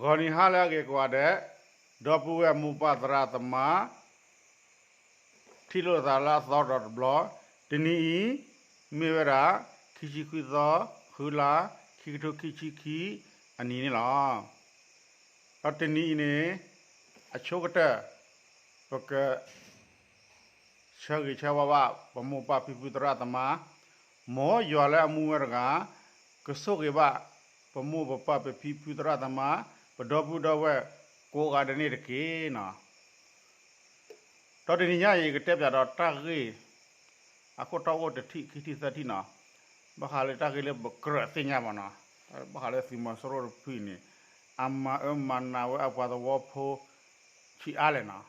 ဂီၤနံၤဟါလၢအဂ့ၤကိးဂၤဒဲး, ဒီပုၢ်ဝဲၢ်မိၢ်ပၢ်သရၣ်သမါ ထံၣ်လိာ်သးလၢအသီဒီးတဘျီ, တနံၤအံၤ မ့ၢ်ဝဲဒၣ် ခံဆံခွံသီ ဃုလါ ခံကထိခံဆံခံ အနံၤန့ၣ်လီၤ. ဒီးတနံၤအံၤန့ၣ် အဆိကတၢၢ် ပက ဆၢဂ့ၤဆၢဝါဘၣ် ပမိၢ်ပၢ်ဖံဖုသရၣ်သမါ, မ်ယွၤလၢအမူဝဲတဂၤ ကဆိၣ်ဂ့ၤဘၣ် ပမိၢ်ပပၢ်ပဖံဖုသရၣ်သမါ, ပဒီပုၢ်ဒီဝဲၢ်ကိးဂၤဒဲးန့ၣ်တက့ၢ်နီၤ. ဒီးတနံၤညါအံၤ ယကတဲပၠးဒီးတၢ်ဂ့ၢ် အခိၣ်တီအိၣ်တထံၣ်ခံထံၣ်သၢထံၣ်နီၤ, ဘၣ်ဃးလၢတၢ်ဂ့ၢ်လၢပကြၢးသ့ၣ်ညါမးနီၤ, ဘၣ်ဃးလၢသုးမီၤစိရိၤတဖုအံၤန့ၣ် အမၤအၢမၤနးဝဲအပှၤသဝီဖိ ဆံးအါလဲၣ်နီၤ.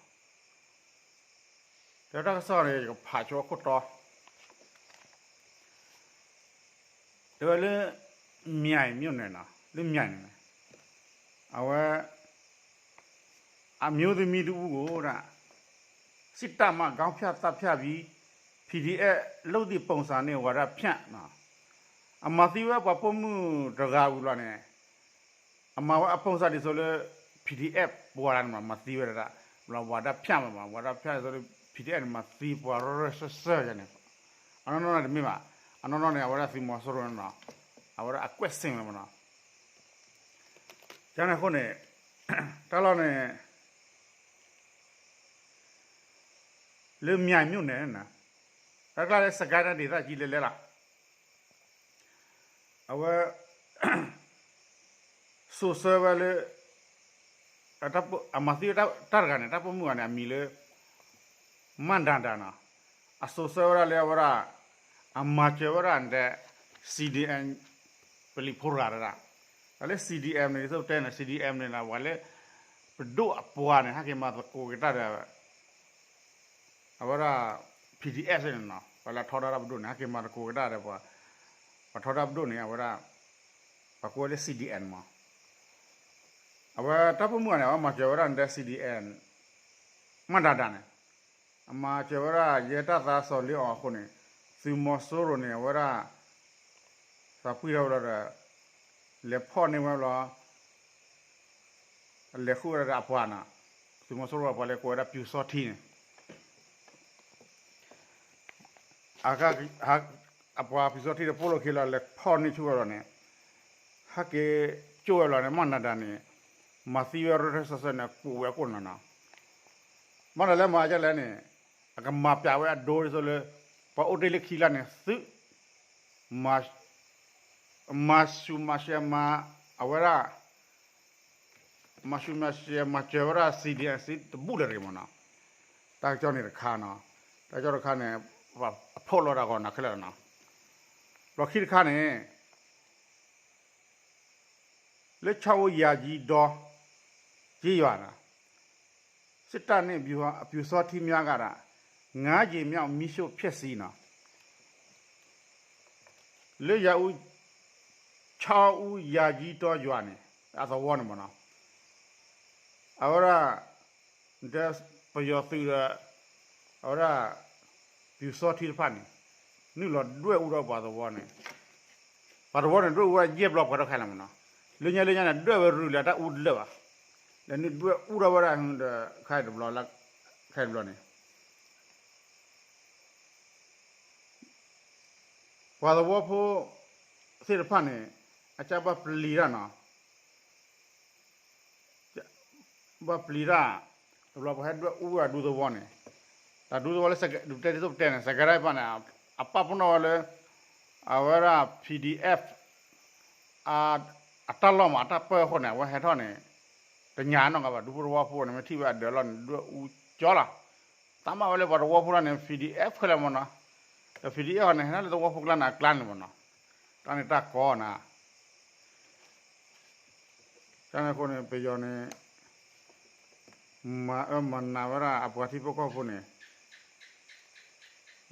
ဒီးတၢ်ကစီၣ်န့ၣ် ယကဖးဆိအခိၣ်တီ တဲဝဲလၢ မြိုင်မြို့နယ်နီၤ, လၢ မြိုင်န့ၣ် အဝဲ အမျိုးသမီးတဦးကို စစ်တပ်မှ ခေါင်းဖြတ်သတ်ဖြတ်ပြီး PDF လုပ်သည့်ပုံစံနဲ့ ဝါဒဖြန့် အမၤသံဝဲပှၤပိာ်မုၣ်တဂၤဝံၤလီၤန့ၣ်, အမၤဝဲအ ပုံစံ ဒ်သိးလၢ PDF ပှၤလၢန့ၣ်မး မၤသံဝဲဒၣ် ဝါဒဖြန့် မး ဝါဒဖြန့် ဒ်သိးလၢ PDF န့ၣ် မၤသံပှၤရၢရၢစၢၢ်စၢၢ်ယၤန့ၣ်, အနီၢ်နီၢ်န့ၣ်တမ့ၢ်ဘၣ်, အနီၢ်နီၢ်န့ၣ် အဝဲဒၣ်သုးမီၤစိရိၤန့ၣ်နီၤ, အဝဲဒၣ်အကွက်ဆင်ဝဲမးနီၤ. ယန့ၣ်အဃိန့ၣ် တၢ်လီၢ်န့ၣ် လၢ မြိုင်မြို့နယ် န့ၣ် တၢ်ကျါလၢ စစ်ကိုင်းတိုင်း ဒေသကြီး လဲၤလဲၤလီၤ. အဝဲ စိာ်ဆၢဝဲလၢ အမၤသံဝဲတၢ်တဂၤန့ၣ် တၢ်ပိာ်မုၣ်ဂၤန့ၣ် အမံၤလၢ မၣ်ဒါဒါနီၤ, အစိာ်ဆၢဝဲဒၣ်လၢအဝဲဒၣ် အမၤစၢၤဝဲဒၣ်ဒဲး CDM ပလံၤဖိတဂၤဒၣ်, တၢ်လၢ CDM န့ၣ် ဒ်သိးပတဲန့ၣ် CDM န့ၣ် ပှၤလၢ ပဒိၣ်အပှၤန့ၣ် ဟဲက့ၤမၤသကိးက့ၤတၢ်ဒီး အဝဲဒၣ် PDF န့ၣ်နီၤ, ပှၤလၢအထီဒါတၢ်ပဒိၣ်န့ၣ် ဟဲက့ၤမၤသကိးက့ၤတၢ်ဒီးပှၤ, ပှၤထီဒါပဒိၣ်န့ၣ် အဝဲဒၣ် ပှၤကိးဝဲလၢ CDM မး, အဝဲတၢ်ပိာ်မုၣ်ဂၤန့ၣ် အဝဲမၤစၢၤဝဲဒၣ်ဒဲး CDM မၣ်ဒါဒါန့ၣ်, အမၤစၢၤဝဲဒၣ် ရဲတပ်သား စီၤလင်းအောင် အဃိန့ၣ် သုးမီၤစိရိၤန့ၣ် အဝဲဒၣ် သးပှံၢ်ထီၣ်ဝဲလီၤဒီး လဲၤဖီၣ်န့ၢ်ဝဲလီၤ လဲၤဃုဝဲဒၣ်ဒီးအပှၤနီၤ, သုးမီၤစိရိၤအပှၤလၢကိးဝဲဒၣ် ပျူစောထီး န့ၣ် အပှၤပျူစောထီးတဖၣ်လီၢ်ခံလီၤ လဲၤဖီၣ်န့ၢ်ဆူၣ်ဝဲလီၤန့ၣ်, ဟဲက့ၤကၠိၣ်ဝဲလီၤန့ၣ် မၣ်ဒါဒါန့ၣ် မၤသံဝဲရၢရၢစၢၢ်စၢၢ်န့ၣ် ကိးဝဲအကိၣ်နီၤနီၤ, မၣ်ဒါလၢမၤဒ်လဲၣ်န့ၣ် အကမၤပျးဝဲအဒိဒ်သိးလၢ ပှၤအိၣ်တ့ၢ်လၢခံလါန့ၣ် သု မၤဆူၣ်မၤရှဲမၤ အဝဲဒၣ် မၤဆူၣ်မၤရှဲမၤစၢၤဝဲဒၣ် CDM တဘူၣ်လၢၤတဂ့ၤမးနီၤ, တၢ်ကစီၣ်န့ၣ်တခါနီၤ, တၢ်ကစီၣ်တခါန့ၣ် အဖီၣ်လိာ်တၢ်ဂီၤနၤခဲလၢာ်နီၤ, လီၢ်ခံတခါန့ၣ် လၢ ချောင်းဦး ယာကြီးတော ကျေးရွာ စစ်တပ်နဲ့ ပျူစောထီးများက ငါးကြိမ်မြောက် မီးရှို့ဖျက်ဆီးနီၤ, လၢ ချောင်းဦး ယာကြီးတော ရွာန့ၣ် အသဝီန့ၣ်မးနီၤ, အဝဲဒၣ် ဒီးပယီၤသုးဒီး အဝဲဒၣ် ပျူစောထီးတဖၣ်န့ၣ် နုာ်လီၤဒွဲၣ်အူထီၣ်ပှၤသဝီန့ၣ်, ပှၤသဝီန့ၣ် ဒွဲၣ်အူဝဲယဲၢ်ဘျီပှဲၤထီၣ်ခဲလၢာ်မးနီၤ, လၢညါလၢညါန့ၣ် ဒွဲၣ်ဝဲရုၢ်လၢတၢ်အူတလၢာ်ဘၣ်, ဒီးနုာ်ဒွဲၣ်အူထီၣ်ဝဲဒၣ်ဒီး ခဲအံၤတဘျီ ခဲအံၤတဘျီန့ၣ် ပှၤသဝီဖိသ့ၣ်တဖၣ်န့ၣ် အကဘၣ်ပျံၤတၢ်နီၤ, ဘၣ်ပျံၤတၢ်, တဘျီပှၤဟဲဒွဲၣ်အူဝဲဒၣ်ဒူသဝီန့ၣ်, တၢ်ဒူသဝီလၢ ဒုးတဲဒ်သိးပတဲန့ၣ် စကဲတၢ်တဖၣ်န့ၣ် အပာ်ပနီၣ်ဝဲလၢ အဝဲဒၣ် PDF အတၢ်လီၢ်မး အတၢ်ပၢအဃိန့ၣ် အဝဲဟဲထီၣ်န့ၣ် တညါနီတဂၤဘၣ် ဒူဖိသဝီဖိန့ၣ် မ့ၢ်ထံၣ်ဝဲအဒၢးလီၢ်န့ၣ် ဒွဲၣ်အူကၠီလီၤ. သးမၤဝဲလၢပှၤသဝီဖိလီၤန့ၣ် PDF ခဲလၢာ်မးနီၤ, ဒီး PDF အီၤန့ၣ် ဟဲထီၣ်လၢသဝီဖိကျါန့ၣ် အကျါန့ၣ်မးနီၤ, တၢ်န့ၣ်တၢ်ကီနၤ တၢ်န့ၣ်အဃိန့ၣ် ပယီၤန့ၣ် မၤအၢမၤနးဝဲဒၣ်အပှၤထံဖိကီၢ်ဖိန့ၣ်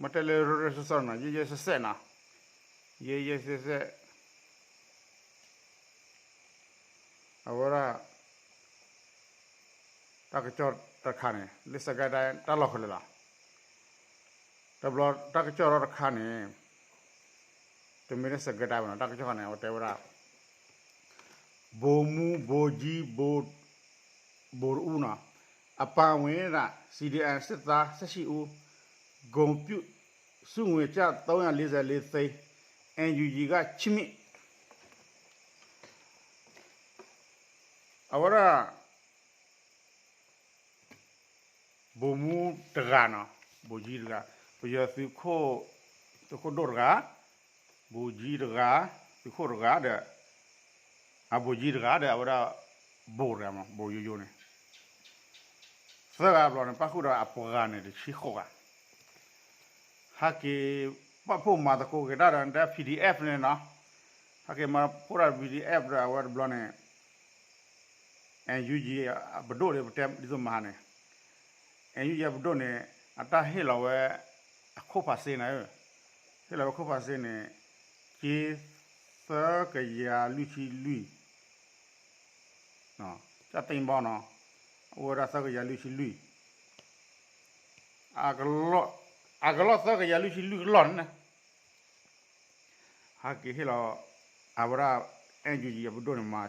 မ့ၢ်တဲလၢရၢရၢစဲစဲနီၤ ယဲယဲစဲစဲနီၤ, ယဲယဲစဲစဲ အဝဲဒၣ် တၢ်ကစီၣ်တခါန့ၣ် လၢစကဲတၢ်လီၢ်ခဲလၢာ်လီၤ. တဘျီတၢ်ကစီၣ်ဒီးတခါန့ၣ် တမ့ၢ်လၢစကဲတၢ်ဘၣ်နီၤ တၢ်ကစီၣ်ခါန့ၣ် အဝဲတဲဝဲဒၣ် ဗိုလ်မှူး ဗိုလ်ကြီး ဗိုလ် ဗိုလ်တအူနီၤ အပါအဝင်ဒၣ် စီဒီအမ် စစ်သား ဆယ့်ရှစ်ဦး ဂုဏ်ပြုဆုငွေကျပ် သုံးရာလေးဆယ့်လေးသိန်း NUG ကချီးမြှင့် အဝဲဒၣ် ဗိုလ်မှူးတဂၤနီၤ ဗိုလ်ကြီးတဂၤ ပယီၤသုးခိၣ် သုးခိၣ်ဒိၣ်တဂၤ ဗိုလ်ကြီးတဂၤ သုးခိၣ်တဂၤဒီး အ ဗိုလ်ကြီးတဂၤဒီး အဝဲဒၣ် ဗိုလ်တဂၤမး ဗိုလ်ယိယိန့ၣ် သၢဂၤဘျီန့ၣ် ပၣ်ဃုာ်ဒီးအပှၤဂၤန့ၣ် တဆံဃိးဂၤ ဟဲက့ၤ ပာ်ဖှိၣ်မၤသကိးက့ၤတၢ်ဒီး PDF န့ၣ်နီၤ ဟဲက့ၤမၤဖှိၣ်တၢ် PDF ဒီး အဝဲတဘျီန့ၣ် NUG အပဒိၣ်ဒီး ပတဲဒ်သိးမဟါန့ၣ် NUG အပဒိၣ်န့ၣ် အတၢ်ဟ့ၣ်လီၤဝဲ အခိၣ်ဖးစ့န့ၣ် ဟ့ၣ်လီၤဝဲခိၣ်ဖးစ့န့ၣ် က့ သၢကယၤလွံၢ်ဆံလွံၢ် တၢ်သ့ၣ်ဘီနီၤ အိၣ်ဝဲဒၣ်သၢကယၤလွံၢ်ဆံလွံၢ် အကလီၢ်သၢကယၤလွံၢ်ဆံလွံၢ်ကလီၢ်န့ၣ် ဟဲက့ၤဟ့ၣ်လီၤ အဝဲဒၣ် NUG အပဒိၣ်န့ၣ်မး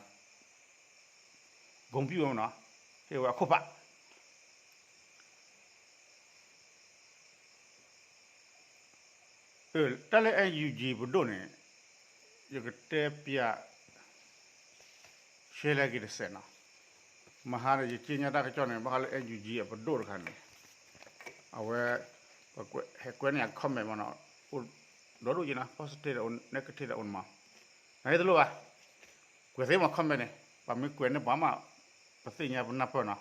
ဂုဏ်ပြုဝဲမးနီၤ ဟ့ၣ်ဝဲအခိၣ်ဖး တၢ်လၢ NUG ပဒိၣ်န့ၣ် ယကတဲပျး ရှဲလဲက့ၤတစဲးနီၤ မဟါဒီး ယက့ညါတၢ်ကစီၣ်န့ၣ် ဘၣ်ဃးလၢ NUG အပဒိၣ်တခါန့ၣ် အဝဲ ဟဲကွဲးန့ၢ်အ comment မးနီၤ အိၣ်ဒီဒူၣ်က့နီၤ positive ဒီး negative ဒီးအိၣ်န့ၣ်မး နဟ့ၣ်တလိၣ်ဘၣ် ကွဲးသ့မး comment န့ၣ် ပှၤမ့ၢ်ကွဲးန့ၢ်ပှၤမး ပသ့ၣ်ညါပနၢ်ပၢၢ်နီၤ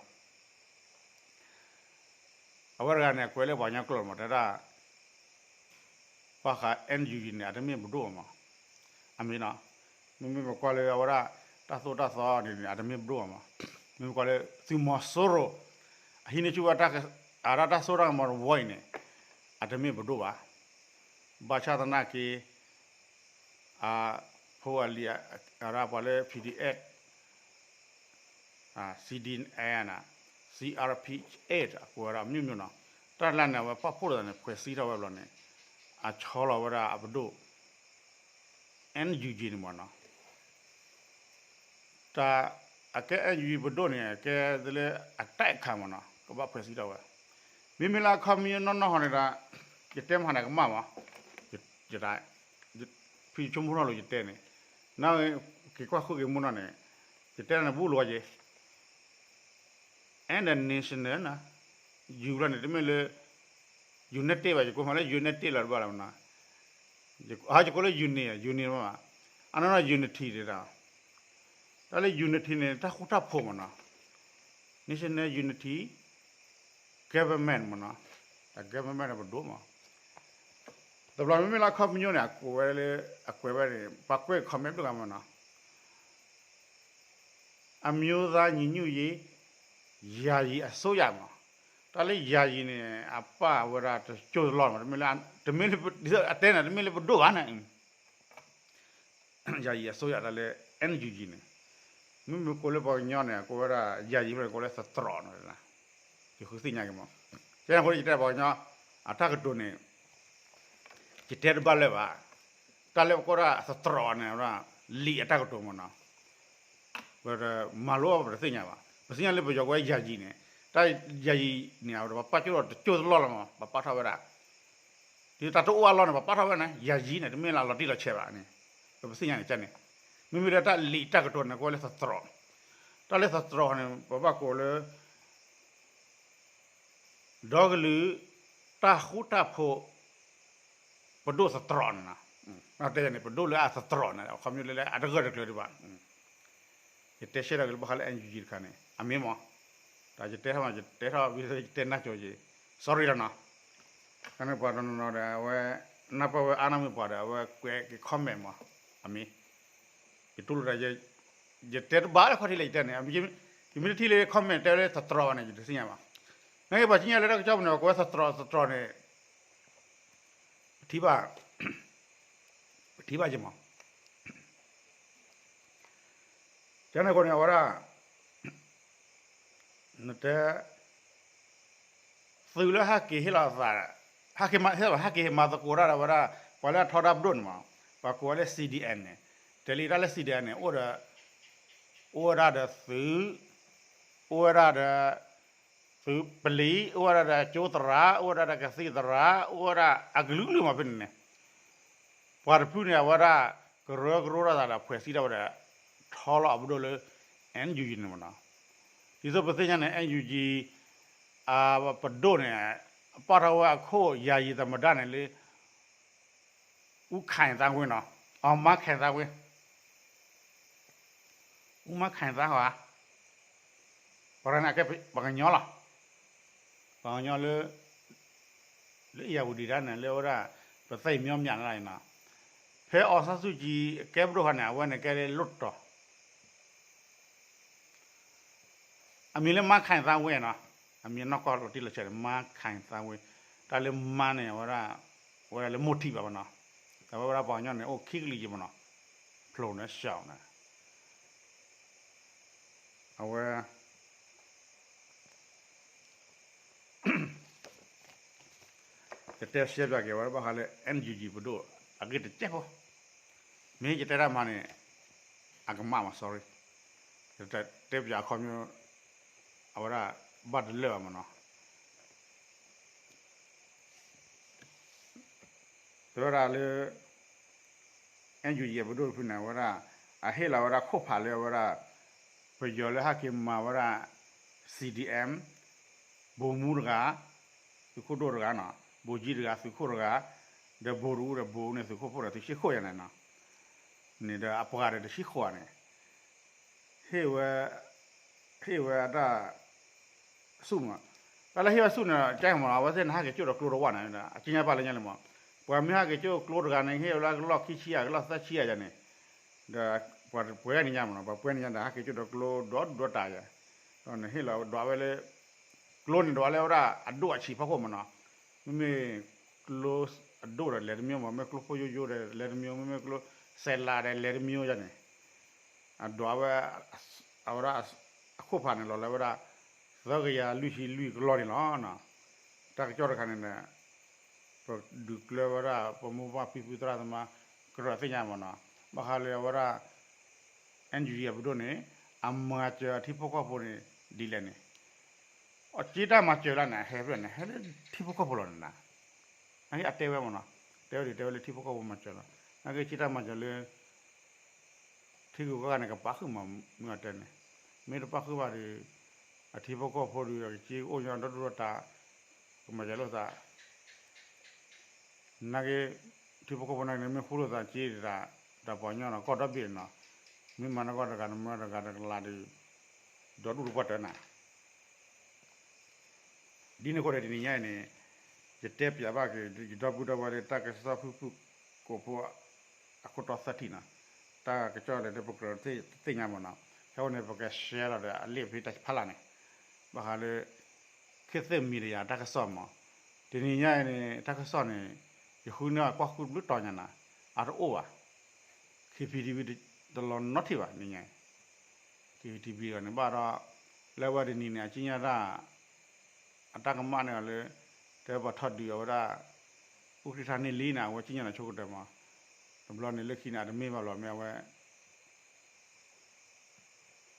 အဝဲတဂၤန့ၣ် အကွဲးလၢပှၤကညီကျိာ်မး တဲဒၣ် ဘၣ်ဃး NUG န့ၣ် အတမ့ၢ်ပဒိၣ်ဘၣ်မး အမ့ၢ်နီၤ မ့မ့ၢ်ပကွၢ်လၢအဝဲဒၣ် တၢ်သိၣ်တၢ်သီန့ၣ် အတမ့ၢ်ပဒိၣ်ဘၣ်မး မ့မ့ၢ်ပကွၢ်လၢ သုးမီၤစိရိၤ အဟံးန့ၢ်ဆူၣ်ဝဲ အတၢ်သိၣ်တၢ်ကမီၤတဝီအံၤန့ၣ် အတမ့ၢ်ပဒိၣ်ဘၣ် ဘၣ်ဆၣ်သနာ်က့ အဖိအလံၤ အရၣ်ပှၤလၢ PDF CDN နီၤ CRPH အကိးဝဲဒၣ် အမျိုးမျိုးနီၤ တၢ်လၢန့ၣ် အဝဲပာ်ဖှိၣ်လိာ်သးန့ၣ် ဖွဲ့စည်းထီၣ်ဝဲဘျီန့ၣ် အဆီလီၤဝဲဒၣ်အပဒိၣ် NUG န့ၣ်မးနီၤ တၢ်အကဲ NUG ပဒိၣ်န့ၣ် အကဲလၢအတၢ်အခါမးနီၤ ကဘၣ်ဖွဲ့စည်းထီၣ်ဝဲ မ့မ့ၢ်လၢအခီပညီနီၢ်နီၢ်ဟီန့ၣ်ဒီး ယတဲမဟါန့ၣ်ကမၣ်မး ယတၢ် ဖုယဆိကမိၣ်ထီၣ်လိာ်ယတဲန့ၣ် နက့ၤကွၢ်ဃုာ်က့ၤမ့ၢ်နီၤန့ၣ် ယတဲန့ၣ် ဘူးလိာ်ဝဲက့ၤ and the national နီၤ ယူၤလီၤန့ၣ် တမ့ၢ်လၢ united ဘၣ် ယကိးမးလၢ united လီၤတဘၣ်လီၤမးနီၤ ယကိးလၢ unity unity ဘၣ် အနီၢ်နီၢ် unity ဒၣ် တၢ်လၢ unity န့ၣ် တၢ်ဃူတၢ်ဖိးမးနီၤ national unity government မးနီၤ တၢ် government ပဒိၣ်မး တဘျီမ့မ့ၢ်လၢအခီပညီန့ၣ် အကိးဝဲလၢ အကွဲးဝဲန့ၣ် ပှၤကွဲး comment တဂၤမးနီၤ အမျိုးသားညီညွတ်ရေး ယာယီအစိုးရမး တၢ်လၢ ယာယီ န့ၣ် အပာ်ဝဲဒၣ်တကၠိတလီၢ်မး တမ့ၢ်လၢ တမ့ၢ်လၢ အတဲန့ၣ် တမ့ၢ်လၢပဒိၣ်ဘၣ်န့ၣ် ယာယီအစိုးရ တၢ်လၢ NUG န့ၣ် မ့မ့ၢ်ကိးလၢပှၤကညီန့ၣ် ကိးဝဲဒၣ် ယာယီ မ့ၢ်ကိးလၢသတြီၤန့ၣ် ယဃုသ့ၣ်ညါက့ၤမး ကဲန့ၣ်အဃိ ယတဲပှၤကညီ အတၢ်ကတိၤန့ၣ် ယတဲတဘၣ်လၢၤဘၣ် တၢ်လၢပကိးဒၣ်သတြီၤန့ၣ် လံာ်အတၢ်ကတိၤမးနီၤ ပမၤလိအီၤပတသ့ၣ်ညါဘၣ် ပသ့ၣ်ညါလၢပယီၤကိးဝဲ ယာယီ န့ၣ် တၢ် ယာယီ န့ၣ် အဝဲဒၣ်ပှၤပာ်ကၠိလီၤတကၠိတလီၢ်လီၤမး ပှၤပာ်ထီၣ်ဝဲဒၣ် ဒ်တၢ်တအိၣ်အလီၢ်န့ၣ် ပှၤပာ်ထီၣ်ဝဲန့ၣ် ယာယီ န့ၣ် တမ့ၢ်လၢလီၤတံၢ်လီၤဆဲးဘၣ်န့ၣ် ပပသ့ၣ်ညါန့ၣ်ကန့ၣ် မ့မ့ၢ်လၢတၢ်လံာ်တၢ်ကတိၤန့ၣ် ကိးဝဲလၢသတြီၤ တၢ်လၢသတြီၤန့ၣ် ပဘၣ်ကိးလၢ ဒီကလုာ် တၢ်ဃူတၢ်ဖိး ပဒိၣ်သတြီၤန့ၣ်နီၤ တဲန့ၣ် ပဒိၣ်လၢအသတြီၤန့ၣ် အခီပညီလၢအတဂၢၢ်တကျၢၤဒံးဘၣ် ယတဲရှဲထီၣ်က့ၤလၢဘၣ်ဃးလၢ NUG တခါန့ၣ် အမ့ၢ်မး တၢ်ယတဲထီၣ်မး ယတဲထီၣ် ယတဲနၢ်ကၠိယ့ၤ sorry လီၤနီၤ ကန့ၣ်ပှၤတနီၤနီၤဒီး အဝဲ နၢ်ပၢၢ်ဝဲအါန့ၢ်မ့ၢ်ပှၤဒီး အဝဲကွဲးက့ၤ comment မး အမ့ၢ် ယတူၢ်လိာ်တၢ် ယတဲတဘၣ်လၢခီၣ်ထံးလၢယတဲန့ၣ် ယမ့ၢ်တထံၣ်လၢ comment တဲဝဲလၢသတြီၤဘၣ်န့ၣ် ယတသ့ၣ်ညါဘၣ် နာ်က့ပှၤသ့ၣ်ညါလၢတၢ်ကစီၣ်ပူၤန့ၣ် ပှၤကိးဝဲသတြီၤသတြီၤန့ၣ် ပထံၣ်ဘၣ် ပထံၣ်ဘၣ်ယမး ကန့ၣ်အဃိန့ၣ် အဝဲဒၣ် နတဲ သုးလၢဟဲက့ၤဟ့ၣ်လီၤသး ဟဲက့ၤမၤ ဟဲက့ၤမၤသကိးတၢ်ဒီးဝဲဒၣ် ပှၤလၢအထီဒါပဒိၣ်န့ၣ်မး ပှၤကိးဝဲလၢ CDN န့ၣ် တဲလံတၢ်လၢ CDN န့ၣ် အိၣ်ဒီး အိၣ်ဝဲဒၣ်ဒီးသုး, အိၣ်ဝဲဒၣ်ဒီး သုးပလံၤ, အိၣ်ဝဲဒၣ်ဒီးကၠိသရၣ်, အိၣ်ဝဲဒၣ်ဒီးကသံၣ်သရၣ်, အိၣ်ဝဲဒၣ်အကလုာ်ကလုာ်မးဖဲန့ၣ်န့ၣ်, ပှၤတဖုန့ၣ် အဝဲဒၣ်ကရၢကရိထီၣ်သးဒီး ဖှဲးစံၣ်ထီၣ်ဝဲဒီး ထီလီၤအပဒိၣ်လၢ NUG န့ၣ်မးနီၤ. ဒ်သိးပသ့ၣ်ညါန့ၣ် NUG အပဒိၣ်န့ၣ် ပာ်ထီၣ်ဝဲအခိၣ် ယာယီသမ္မတ န့ၣ်လၢ ဦးခိုင်သန်းဝင်းနီၤ, အမန်းခိုင်သန်းဝင်း, ဦးမန်းခိုင်သန်းဝင်း, ပှၤန့ၣ် ပှၤကညီလီၤ, ပှၤကညီလၢ လၢဧရာဝတီတၢ်န့ၣ် လၢအဝဲဒၣ် ပသ့ၣ်မျီမျးန့ၣ်လီၤနီၤ. ဖဲအောင်ဆန်းစုကြည် အကဲပဒိၣ်ခါန့ၣ် အဝဲန့ၣ်ကဲလၢလွှတ်တော် အမံၤလၢ မန်းခိုင်သန်းဝင်းနီၤ, အမံၤနီၢ်ကီၢ်လီၤတံၢ်လီၤဆဲးန့ၣ် မန်းခိုင်သန်းဝင်း, တၢ်လၢ မန်း န့ၣ် အဝဲဒၣ် ဝဲဒၣ်လၢမိၢ်ထံးဘၣ်မးနီၤ, အဝဲဝဲဒၣ်ပှၤကညီန့ၣ် အိၣ်ခံကလံၤက့ၤမးနီၤ, ဖျိးန့ၣ် ရှောင် န့ၣ် အဝဲ ယတဲရှဲပၠးက့ၤဝဲဘၣ်ဃးလၢ NUG ပဒိၣ် အဂ့ၢ်တစဲးဖိ, မ့ၢ်ယတဲတၢ်မၤန့ၣ် အကမၣ်မး sorry, ယတဲပၠးအခီပညီ အဝဲဒၣ်ဘၣ်တလၢာ်ဘၣ်မးနီၤ. တဲဝဲဒၣ်လၢ NUG ပဒိၣ်တဖုန့ၣ် အဝဲဒၣ် အဟ့ၣ်လီၤဝဲဒၣ်ခိၣ်ဖးလၢအဝဲဒၣ် ပယီၤလၢဟဲက့ၤမၤဝဲဒၣ် CDM ဗိုလ်မှူးတဂၤ, သုးခိၣ်ဒိၣ်တဂၤနီၤ, ဗိုလ်ကြီးတဂၤ သုးခိၣ်တဂၤ, ဒီး ဗိုလ်တအူ ဒီး ဗိုလ်န့ၣ် သုးခိၣ်ဖိဒီး သုးဆံဃိၣ်ယါန့ၣ်နီၤ, န့ၣ်ဒီးအပှၤဒီးတဆံဃိၣ်ဧါန့ၣ် ဟ့ၣ်ဝဲ ဟ့ၣ်ဝဲအတၢ် ဆူၣ်မး, တၢ်လၢဟ့ၣ်ဝဲဆူၣ်န့ၣ် ကဲမး အဝဲသ့ၣ်န့ၣ် ဟးက့ၤကၠိၣ်ဒီးကျိတဝၢ်န့ၣ် အကံညါပာ်လၢညါလံမး, ပှၤမ့ၢ်ဟးက့ၤကၠိၣ်ကျိတဂၤန့ၣ် ဟ့ၣ်ဝဲလၢကလီၢ်ခံဆံယါ ကလီၢ်သၢဆံယါန့ၣ်, ဒီးပှၤပှဲၤန့ၣ်ညါမးနီၤ, ပှၤပှဲၤန့ၣ်ညါဒီး ဟးက့ၤကၠိၣ်ဒီးကျိဒီဒူၣ်ဒီတၢ်ယါ, ဒီးန့ၣ်ဟ့ၣ်လီၤဒွးဝဲလၢ ကျိန့ၣ်ဒွးလၢဝဲဒၣ်အဒိၣ်အဆံးဖီခိၣ်မးနီၤ, မ့မ့ၢ်ကျိအဒိၣ်ဒီးလဲၤတမံၤမး, မ့ၢ်ကျိဖိယိယိဒီးလဲၤတမံၤ, မ့မ့ၢ်ကျိစဲးလးဒီးလဲၤတမံၤယါန့ၣ် အဒွးဝဲ အဝဲဒၣ် အခိၣ်ဖးန့ၣ်လီၤလၢဝဲဒၣ် သၢကယၤလွံၢ်ဆံလွံၢ်ကလီၢ်န့ၣ်လီၤ. တၢ်ကစီၣ်တခါန့ၣ်ဒီး ပဒုးကျၢၤဝဲဒၣ် ပမိၢ်ပၢ်ဖံဖုသရၣ်သမါ ကရၢၢ်သ့ၣ်ညါမးနီၤ, ဘၣ်ဃးလၢအဝဲဒၣ် NUG အပဒိၣ်န့ၣ် အမၤစၢၤအထံဖိကီၢ်ဖိန့ၣ် ဒ်လဲၣ်န့ၣ်, အက့တၢ်မၤစၢၤလၢန့ၣ် အဟဲဖျၢၣ်န့ၣ် ဟဲလၢထံဖိကီၢ်ဖိလီၤန့ၣ်နၤ, အတဲဝဲမးနီၤ, တဲဝဲဒ်တဲဝဲလၢထံဖိကီၢ်ဖိမၤစၢၤလီၤ, နာ်က့က့တၢ်မၤစၢၤလၢ ထံဂုၤကီၢ်ဂၤန့ၣ် ကပာ်ဃုာ်မး မ့ၢ်အတဲန့ၣ်, မ့ၢ်တပာ်ဃုာ်ဘၣ်ဒီး အထံဖိကီၢ်ဖိဒီး ကက့အိၣ်ညီဒီဒူၣ်ဒီတၢ် ကမၤစၢၤလိာ်သး နာ်က့ ထံဖိကီၢ်ဖိနာ်က့န့ၣ် မ့ၢ်ဃူလိာ်သးက့ဒၣ် တၢ်ပှၤကညီနီၤ ကီၢ်ဒီဘ့ၣ်နီၤ, မ့ၢ်မၤနၢၤကီၢ်တဂၤန့ၣ် မၤတဂၤတကလးဒီး ဒီဒူၣ်တပှၢ်တၢၢ်နၤ ဒ်န့ၣ်အဃိဒီးတနံၤညါအံၤန့ၣ် ယတဲပၠးဘၣ်က့ၤ ယဒီပုၢ်ဒီဝဲၢ်လၢ တၢ်ကစီၣ်ဖုၣ်ဖုၣ်ကိာ်ဖိ အခိၣ်တီသၢထံၣ်နီၤ, တၢ်ကစီၣ်လၢပကြၢးတသ့ၣ်ညါမးနီၤ, ခဲအံၤန့ၣ် ပကshareလီၤဒီးအလံာ်ဖဲတၢ်ဖးလၢ်န့ၣ်, ဘၣ်ဃးလၢ ခေတ်သစ် media တၢ်ကစီၣ်မး, တနံၤညါအံၤန့ၣ် တၢ်ကစီၣ်န့ၣ် ယဃုန့ၢ်အကွၢ်ဃုဘျုးတီၤညါနၤ, အတအိၣ်ဘၣ်, KPTV တလီၤနီထံၣ်ဘၣ် နံၤညါအံၤ KPTV ဂီၤန့ၣ် ဘၣ်ဒီး လၢအဝဲတနံၤန့ၣ် အစံၣ်ညီၣ်တၢ် အတၢ်ကမၣ်န့ၢ်အီၤလၢ တဲပှၤထီၣ်ဒုးအဝဲဒၣ် ဥက္ကဋ္ဌ န့ၢ်လံန့ၣ် အဝဲစံၣ်ညီၣ်န့ၣ်ဆိကတၢၢ်မး, တဘျီန့ၣ်လၢခံန့ၣ် အတမ့ၢ်ဘၣ်လီၤ မ့ၢ်အဝဲ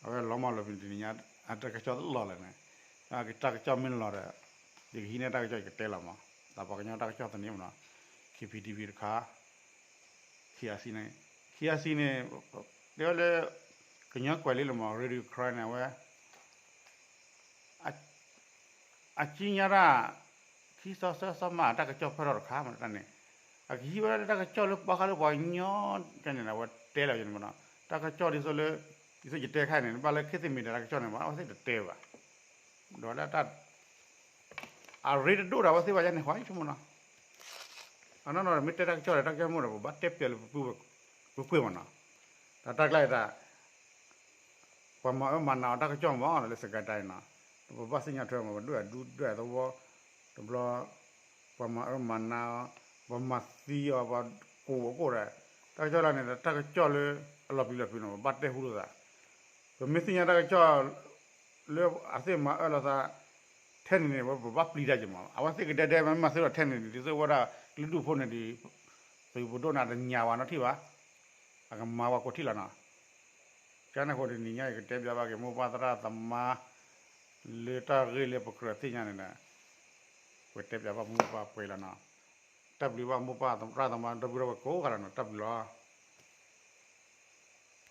အဝဲလီၤမၢ်လီၤဖဲန့ၣ်တနံၤညါ အတၢ်ကစီၣ်လီၤလၢာ်န့ၣ်, တၢ်ကစီၣ်မ့ၢ်လီၤဒီး ယကဟံးန့ၢ်တၢ်ကစီၣ်ယကတဲလီၤမး, တၢ်ပှၤကညီတၢ်ကစီၣ်သန့မးနီၤ, KPTV တခါ KIC န့ၣ်, KIC န့ၣ် တဲဝဲလၢ ကညီကွဲးလံလီၤမး Radio Karen န့ၣ် အဝဲ အစံၣ်ညီၣ်တၢ် ခံစီဆၢစီမး တၢ်ကစီၣ်ဖဲထီၣ်တခါမးတၢ်န့ၣ်, အကဟံးဝဲဒၣ်လၢတၢ်ကစီၣ်လၢဘၣ်ဃးလၢပှၤကညီန့ၣ် အဝဲတဲလီၤယၤန့ၣ်မးနီၤ, တၢ်ကစီၣ်ဒ်သိးလၢ ဒ်သိးယတဲခါန့ၣ် ဘၣ်လၢ ခေတ်သစ် media တၢ်ကစီၣ်န့ၣ် အဝဲသ့ၣ်တတဲဘၣ်, ဒီးလၢတၢ် အရ့တဒိၣ်ဒီးအဝဲသ့ၣ်ဘၣ်ယၤန့ၣ် ဟီဆိကမိၣ်နီၤ, အနီၢ်နီၢ်ဒီးမ့ၢ်တဲတၢ်ကစီၣ်ဒီး တၢ်ကစီၣ်မိၢ်ဒီး ပဘၣ်တဲပျးလၢပပှ့ၤမးနီၤ, တၢ်တၢ်ကျါအံၤတၢ် ပှၤမၤအၢမၤနးအီၤတၢ်ကစီၣ်မး လၢစကဲတၢ်အံၤနီၤ, ပဘၣ်သ့ၣ်ညါထွဲမး ပဒွဲၣ်အဒူဒွဲၣ်အသဝီ, တဘျီ ပှၤမၤအၢမၤနးအီၤ, ပှၤမၤသံအီၤ ပှၤကိးအကိၣ်ဒီး, တၢ်ကစီၣ်လၢန့ၣ် တၢ်ကစီၣ်လၢအလီၤပျံၤလီၤဖုးနီၤ ပဘၣ်တဲဟူလိာ်သး, ပမ့ၢ်သ့ၣ်ညါတၢ်ကစီၣ် လၢအသ့ၣ်မၤအၢလိာ်သး ထဲန့ၣ်န့ၣ် ပဘၣ်ပျံၤတၢ်က့ၤမး အဝဲသ့ၣ်ကဒဲဒဲမ့ၢ်မၤသ့ဒီးထဲန့ၣ်န့ၣ် ဒ်သိးဝဲဒၣ် ကလုာ်ဒူၣ်ဖိန့ၣ်ဒီး သုးပဒိၣ်န့ၣ်တညါဝဲနီတထံၣ်ဘၣ်, အကမၤဝဲကိးထံၣ်လီၤနီၤ, ကန့ၣ်အဃိ တနံၤညါအံၤ ကတဲပၠးဘၣ်က့ၤမိၢ်ပၢ်သရၣ်သမါ လၢတၢ်ဂ့ၢ်လၢပကြၢးသ့ၣ်ညါန့ၣ်ဒီး ပတဲပၠးဘၣ်မိၢ်ပၢ်ပှဲၤလီၤနီၤ. တၢ်ဘျုးဘၣ်မိၢ်ပၢ်သရၣ်သမါ ဒီပုၢ်ဒီဝဲၢ်ကိးဂၤလီၤနီၤ, တၢ်ဘျုးလီၤ.